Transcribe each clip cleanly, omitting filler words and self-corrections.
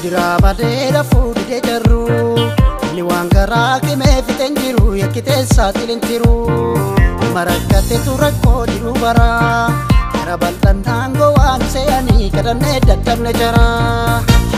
Gidiraa badeera fuudhee jarru inni waan garaa qimee fixeen jiru yakkitee saaxileen tiru marakkateetu rakkoo jiru bara gara bal'aan daangoo waan se'anii kadhannee dadhabne jara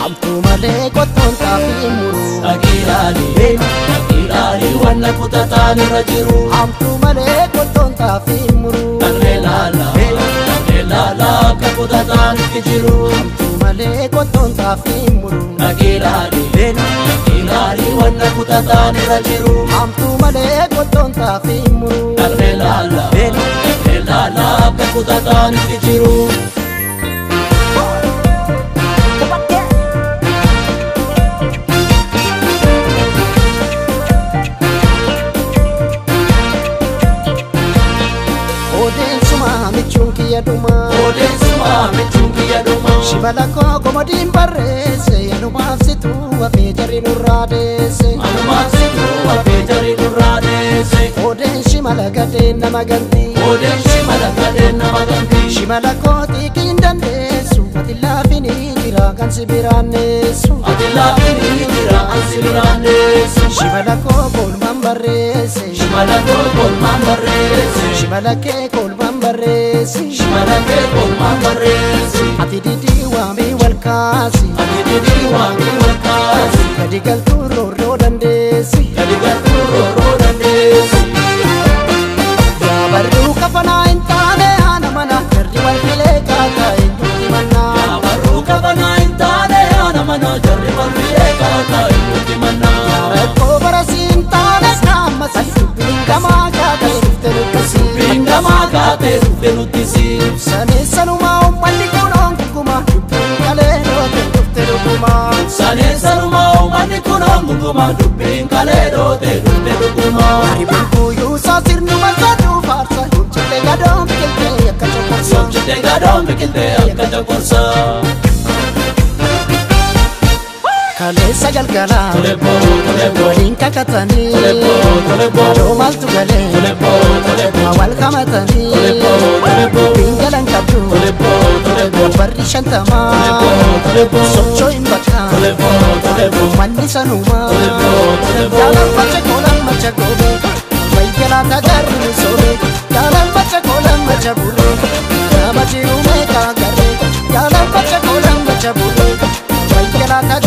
hamtuu malee qottoon xaafii muru. Dhaqiidhaanii dhaqiidhaanii wanna kutataan irra jiru. Hamtuu malee qottoon xaafii muru. Dhaqnee laala dhaqnee laala akka kutataan itti jiru. Hamtuu malee qottoon xaafii muru. Dhaqiidhaanii dhaqiidhaanii wanna kutataan irra jiru. Hamtuu malee qottoon xaafii muru. Dhaqnee laala dhaqnee laala akka kutataan itti jiru. Odeensuma michuun kiyya dhumaa. Odeensuma michuun kiyya dhumaa. Shibala koo komodiin barreesse anumaaf situu hafee jarri nurraa deesse. Anumaaf situu hafee jarri nurraa deesse. Odeen shimala gadeen nama ganti. Odeen shimala gadeen nama ganti. Shimala koo xiiqiin dandeessu ati laafinii jira kan si biraan neessu. Ati laafinii jira kan si biraan neessu. Shimala koo kolmaan barreesse. Shimala koo kolmaan barreesse. Shimala kee kolmaan barreesse. Shimala kee kolmaan barreesse. Ati didii waamii wal kaasi. Ati didii waamii wal kaasi. Gadi galtuu roorroo dandeessi. Gadi galtuu roorroo dandeessi. Yaa barruu kafanaa hin taane haana mana jarri wal filee kaataa eenyutti mannaa. Yaa barruu kafanaa hin taane haana mana jarri wal filee kaataa eenyutti mannaa. Yaa rakkoo barasii hin taane kaammasii dubbiin gamaa kaatee dhufte nuttisi. Dubbiin gamaa kaatee dhufte nuttisi. Saneessanumaa uummanni kunoon gunguma dubbiin kalee dhoote dhufte dhuguma. Saneessanumaa uummanni kunoon gunguma dubbiin kalee dhoote dhufte dhuguma. Aribuun kuyyuusaa sirnuma saduu faarsa hojjetee gadoon biqiltee akka coqorsa. Hojjetee gadoon biqiltee akka coqorsa. Kaleessa galgala waliin kakatanii yoo maaltu galee wal qabatanii dubbiin galan qabdu barri 50 sochoo hin bakka manni sanumaa jaalan macha koolan macha goobee wayyalaan tajaajiluu soobee jaalan macha koolan macha bulee nama jiru meeqa garee jaalan macha koolan macha bulee wayyalaan.